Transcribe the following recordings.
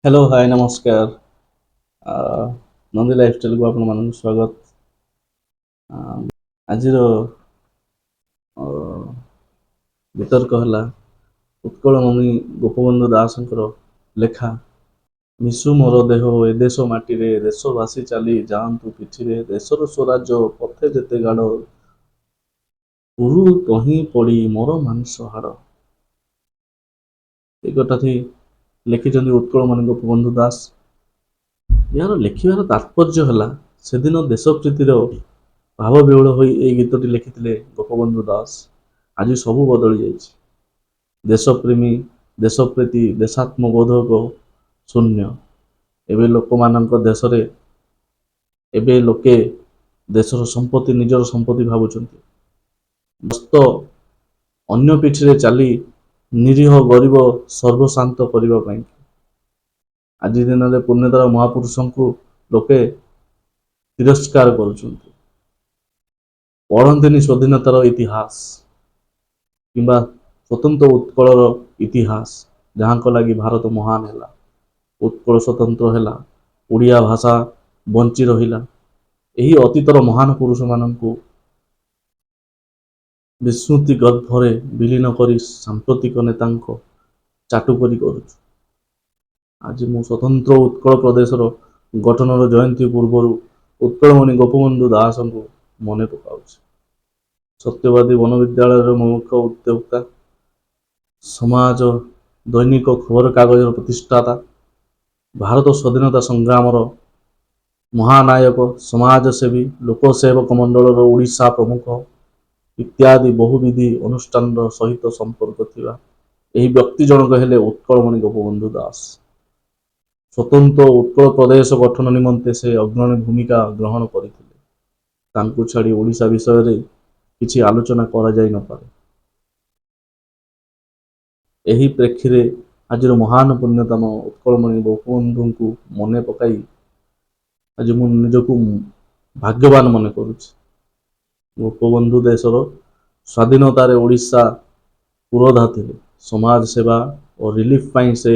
Hello, ହାଏ, ନମସ୍କାର। ନନ୍ଦୀ ଲାଇଫଷ୍ଟାଇଲକୁ ଆପଣମାନଙ୍କୁ ସ୍ୱାଗତ। ଆଜିର ବିତର୍କ ହେଲା ଉତ୍କଳମଣି ଗୋପବନ୍ଧୁ ଦାସଙ୍କର ଲେଖା "ମିଶୁ ମୋର ଦେହ ଏ ଦେଶ ମାଟିରେ, ଦେଶବାସୀ ଚାଲି ଯାଆନ୍ତୁ ପିଠିରେ, ଦେଶର ସ୍ୱରାଜ୍ୟ ପଥେ ଯେତେ ଗାଡ଼, ପୁରୁ ତହିଁ ପଡ଼ି ମୋର ମାଂସ ହାଡ଼"। ଏ କଥାଟି ଲେଖିଛନ୍ତି ଉତ୍କଳମଣି ଗୋପବନ୍ଧୁ ଦାସ। ଏହାର ଲେଖିବାର ତାତ୍ପର୍ଯ୍ୟ ହେଲା, ସେଦିନ ଦେଶପ୍ରୀତିର ଭାବବିହ୍ୱଳ ହୋଇ ଏଇ ଗୀତଟି ଲେଖିଥିଲେ ଗୋପବନ୍ଧୁ ଦାସ। ଆଜି ସବୁ ବଦଳି ଯାଇଛି। ଦେଶପ୍ରେମୀ, ଦେଶପ୍ରୀତି, ଦେଶାତ୍ମବୋଧକ ଶୂନ୍ୟ। ଏବେ ଲୋକମାନଙ୍କ ଦେଶରେ ଏବେ ଲୋକେ ଦେଶର ସମ୍ପତ୍ତି ନିଜର ସମ୍ପତ୍ତି ଭାବୁଛନ୍ତି। ବସ୍ତ ଅନ୍ୟ ପିଠିରେ ଚାଲି ନିରୀହ ଗରିବ ସର୍ବସ୍ୱାନ୍ତ କରିବା ପାଇଁ। ଆଜି ଦିନରେ ପୁଣ୍ୟତର ମହାପୁରୁଷଙ୍କୁ ଲୋକେ ତିରସ୍କାର କରୁଛନ୍ତି। ପଢ଼ନ୍ତିନି ସ୍ୱାଧୀନତାର ଇତିହାସ କିମ୍ବା ସ୍ୱତନ୍ତ୍ର ଉତ୍କଳର ଇତିହାସ, ଯାହାଙ୍କ ଲାଗି ଭାରତ ମହାନ ହେଲା, ଉତ୍କଳ ସ୍ୱତନ୍ତ୍ର ହେଲା, ଓଡ଼ିଆ ଭାଷା ବଞ୍ଚି ରହିଲା। ଏହି ଅତୀତର ମହାନ ପୁରୁଷମାନଙ୍କୁ ବିସ୍ମୃତି ଗର୍ଭରେ ବିଲୀନ କରି ସାମ୍ପ୍ରତିକ ନେତାଙ୍କ ଚାଟୁକାରୀ କରୁଛୁ। ଆଜି ମୁଁ ସ୍ୱତନ୍ତ୍ର ଉତ୍କଳ ପ୍ରଦେଶର ଗଠନର ଜୟନ୍ତୀ ପୂର୍ବରୁ ଉତ୍କଳମଣି ଗୋପବନ୍ଧୁ ଦାସଙ୍କୁ ମନେ ପକାଉଛି। ସତ୍ୟବାଦୀ ବନବିଦ୍ୟାଳୟର ମୁଖ୍ୟ ଉଦ୍ୟୋକ୍ତା, ସମାଜ ଦୈନିକ ଖବରକାଗଜର ପ୍ରତିଷ୍ଠାତା, ଭାରତ ସ୍ୱାଧୀନତା ସଂଗ୍ରାମର ମହାନାୟକ, ସମାଜସେବୀ, ଲୋକସେବକ ମଣ୍ଡଳର ଓଡ଼ିଶା ପ୍ରମୁଖ ଇତ୍ୟାଦି ବହୁବିଧି ଅନୁଷ୍ଠାନର ସହିତ ସମ୍ପର୍କ ଥିବା ଏହି ବ୍ୟକ୍ତି ଜଣକ ହେଲେ ଉତ୍କଳମଣି ଗୋପବନ୍ଧୁ ଦାସ। ସ୍ୱତନ୍ତ୍ର ଉତ୍କଳ ପ୍ରଦେଶ ଗଠନ ନିମନ୍ତେ ସେ ଅଗ୍ରଣୀ ଭୂମିକା ଗ୍ରହଣ କରିଥିଲେ। ତାଙ୍କୁ ଛାଡ଼ି ଓଡ଼ିଶା ବିଷୟରେ କିଛି ଆଲୋଚନା କରାଯାଇ ନପାରେ। ଏହି ପ୍ରେକ୍ଷୀରେ ଆଜିର ମହାନ ପୁଣ୍ୟତମ ଉତ୍କଳମଣି ଗୋପବନ୍ଧୁଙ୍କୁ ମନେ ପକାଇ ଆଜି ମୁଁ ନିଜକୁ ଭାଗ୍ୟବାନ ମନେ କରୁଛି। ଗୋପବନ୍ଧୁ ଦେଶର ସ୍ୱାଧୀନତାରେ ଓଡ଼ିଶା ପୁରୋଧା ଥିଲେ। ସମାଜ ସେବା ଓ ରିଲିଫ ପାଇଁ ସେ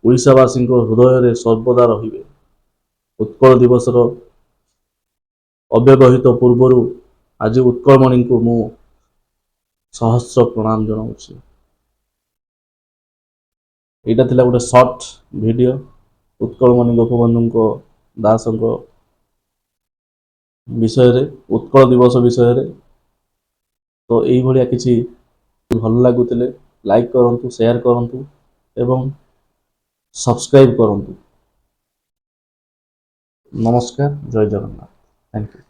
ଓଡ଼ିଶାବାସୀଙ୍କ ହୃଦୟରେ ସର୍ବଦା ରହିବେ। ଉତ୍କଳ ଦିବସର ଅବ୍ୟବହିତ ପୂର୍ବରୁ ଆଜି ଉତ୍କଳମଣିଙ୍କୁ ମୁଁ ସହସ୍ର ପ୍ରଣାମ ଜଣାଉଛି। ଏଇଟା ଥିଲା ଗୋଟେ ସର୍ଟ ଭିଡ଼ିଓ ଉତ୍କଳମଣି ଗୋପବନ୍ଧୁଙ୍କ ଦାସଙ୍କ ବିଷୟରେ, ଉତ୍କଳ ଦିବସ ବିଷୟରେ। ତ ଏଇଭଳିଆ କିଛି ଭଲ ଲାଗୁଥିଲେ ଲାଇକ୍ କରନ୍ତୁ, ସେୟାର କରନ୍ତୁ ଏବଂ ସବସ୍କ୍ରାଇବ୍ କରନ୍ତୁ। ନମସ୍କାର, ଜୟ ଜଗନ୍ନାଥ, thank you.